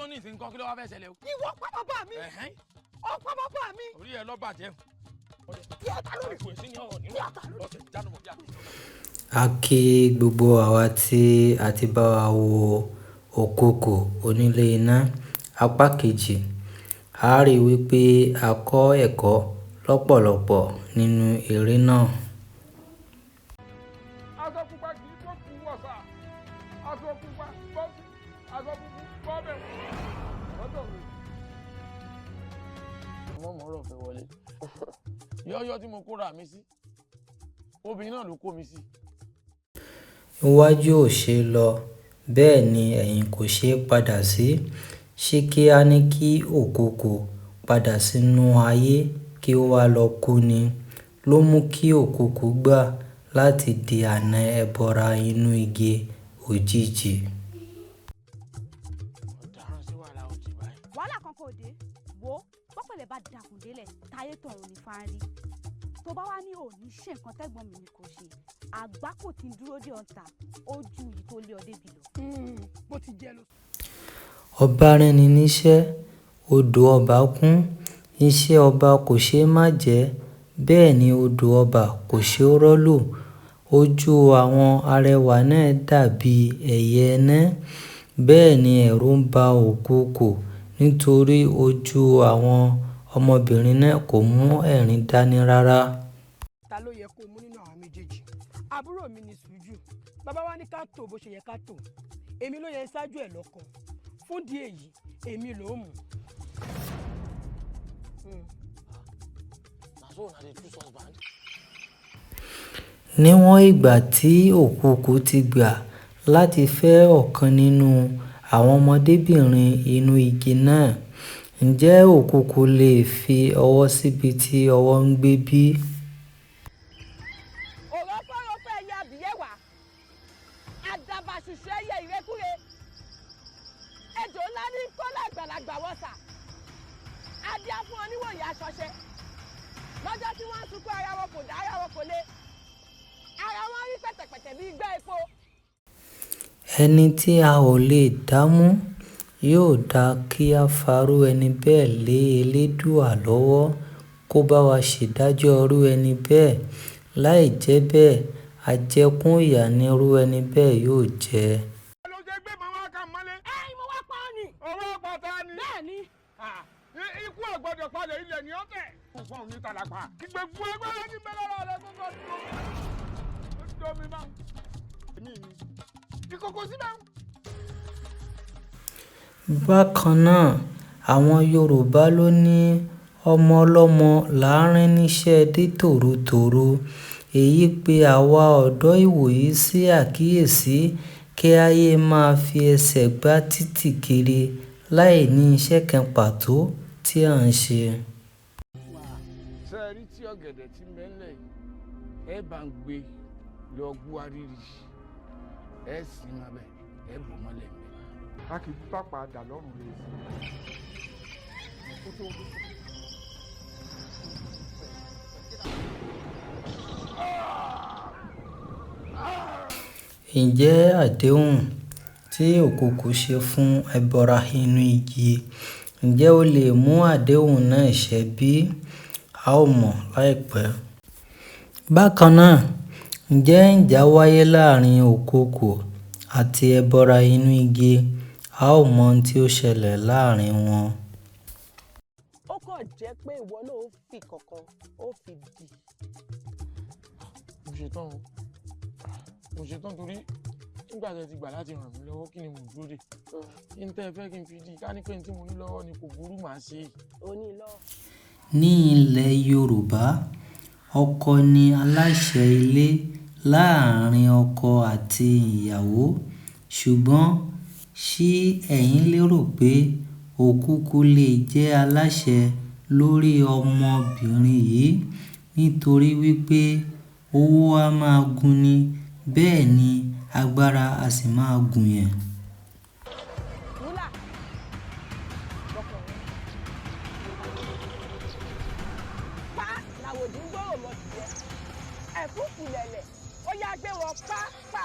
dúró ní ìsìn nǹkan, kí ló wá fẹ́ ṣẹlẹ̀ o? Ìwọ pa bàbá mi. Ẹ̀hẹ́n. Ó pa bàbá mi. Orí ẹ ló bàjẹ́. Tí a ta lórí. Kò sí ní ọ̀rọ̀ nínú ọ̀sẹ̀ jánu bọ̀ bí a. A kí gbogbo àwa tí a ti bá wa wo Òkokò Onílé Iná apá kejì. A rí i wípé a kọ́ ẹ̀kọ́ lọ́pọ̀lọpọ̀ nínú eré náà. Aṣọ pupa kì í tó kú wọ̀sà, aṣọ pupa bọ́ sí, aṣọ funfun bọ́ bẹ̀ lọ́dọ̀ mi. Mo mọ̀ ọ̀rọ̀ fẹ́ wọlé. Yọ́yọ́ tí mo kóra mi sí, obìnrin náà ló kó mi sí. Iwájú ò ṣeé lọ, bẹ́ẹ̀ ni ẹ̀yìn kò ṣeé padà sí. Ṣé kí á ní kí Òkokò padà sínú ayé kí ó wá lọ kú ni? Ló mú kí Òkokò gbà láti di àna ẹbọra inú igi òjijì. Ọ̀daràn sí wàhálà òjì báyìí. Wàhálà kan kò dé wo bọ́pẹ̀lẹ̀ bá dàkùn délẹ̀ táyé tọ̀run ní fáńrí tó bá wá ní òní ṣe nǹkan tẹ́gbọ́n mi ni kò ṣe, àgbákò tí ń dúró dé ọ̀tá ó ju èyí tó lé ọ débi lọ. Bó ti jẹ́ lọ. Ọba ránni níṣẹ́, odò ọba kún. Iṣẹ́ ọba kò ṣeé má jẹ́, bẹ́ẹ̀ ni odò ọba kò ṣeé rọ́ lù. Ojú àwọn arẹwà náà dà bí ẹyẹ iná. Bẹ́ẹ̀ ni ẹ̀rù ń ba Òkokò nítorí ojú àwọn ọmọbìnrin náà kò mú ẹ̀rín dání rárá. Ta ló yẹ kó mú nínú àwọn méjèèjì? Àbúrò mi ni sùújù. Bàbá wa ní ká tò bó ṣe yẹ ká tò. Èmi ló yẹ ṣáájú ẹ̀ lọ́kọ. Fún di èyí, èmi ló mú. Na so una dey choose husband? Níwọ̀n ìgbà tí Òkokò ti gbà láti fẹ́ ọ̀kan nínú àwọn ọmọdébìnrin inú igi náà, ǹjẹ́ Òkokò lè fi ọwọ́ síbi tí ọwọ́ ń gbé bí? Òrófórófó ẹyẹ abìyẹ́wà, àdàbà ṣùṣù ẹyẹ ìrékúre, ejò ńlá ní kọ́lá àgbàlagbà wọ́sà, adíá fún oníwòye aṣọṣe lọ́jọ́ tí wọ́n ń sunkún, ara wọn kò dá, ara wọn kò le, ara wọn rí pẹ̀tẹ̀pẹ̀tẹ̀ bí igbá epo. Ẹni tí a ò lè dá mú, yóò dáa kí a farú ẹni bẹ́ẹ̀ lé Elédùà lọ́wọ́ kó bá wa ṣèdájọ́ irú ẹni bẹ́ẹ̀. Láì jẹ́ bẹ́ẹ̀, àjẹkún ìyà nirú ẹni bẹ́ẹ̀ yóò jẹ. Ló ṣe gbé màá wá kà mọ́lé. Ẹ̀yin mo wá pa ọ́ ni. Owó pátá ni. Bẹ́ẹ̀ ni. Ikú ọ̀gbọ́dọ̀ palẹ̀ ilẹ̀ ní ọ̀tẹ̀. Fún òun ní tàlàpà. Kígbe fún ẹgbẹ́ ní bẹ́ẹ̀ lọ́rọ̀ rẹ kókó tó mi máa. Èmi ni. Ìkòkò síbẹ̀. Bákan náà, àwọn Yorùbá ló ní ọmọ ọlọ́mọ là á rán níṣẹ́ dé tòru-tòru. Èyí pe àwa ọ̀dọ́ ìwòyí sí àkíyèsí kí a yéé máa fi ẹsẹ̀ gbá títì kiri láì ní iṣẹ́ kan pàtó tí à ń ṣe. Ṣé ẹ rí tí ọ̀gẹ̀dẹ̀ tí ń bẹ ńlẹ̀ yìí, ẹ bá ń gbé lọ gbúarìrì, ẹ sì máa bẹ, ẹ bò mọ́lẹ̀ ń bẹ. A kì í pàpà dà lọ́rùn rẹ̀ sí i. Ǹjẹ́ àdéhùn tí Òkokò ṣe fún ẹbọra inú igi, ǹjẹ́ ó lè mú àdéhùn náà ṣẹ bí? A ó mọ̀ láìpẹ́. Bákan náà, ǹjẹ́ ìjà wáyé láàrin Òkokò àti ẹbọra inú igi? A ó mọ ohun tí ó ṣẹlẹ̀ láàrin wọn. Ó kàn jẹ́ pé ìwọ náà ó fi kankan ó fi dì. Mo ṣetán o. Mo ṣetán torí nígbà tí ẹ ti gbà láti ràn mí lọ́wọ́, kí ni mò ń dúró dè? Kí n tẹ́ ẹ fẹ́ kí n fi dì? Ká ní pé ní tí mo ní lọ́wọ́ ni kò burú, màá ṣe é. O ní lọ́wọ́. Ní ilẹ̀ Yorùbá, ọkọ ni aláṣẹ ilé láàrin ọkọ àti ìyàwó. Ṣùgbọ́n ṣé ẹ̀yin lérò pé Òkokò lè jẹ́ aláṣẹ lórí ọmọbìnrin yìí? Nítorí wípé owó a máa gúnni, bẹ́ẹ̀ ni agbára a sì máa gùnyàn. Wúlà. Bọ́kọ̀ rẹ̀. Pa làwòdì ń gbòòrò mọ́ tìjẹ́. Ẹ̀fúùfù lẹ̀lẹ̀, ó yá gbé wọn pa pa.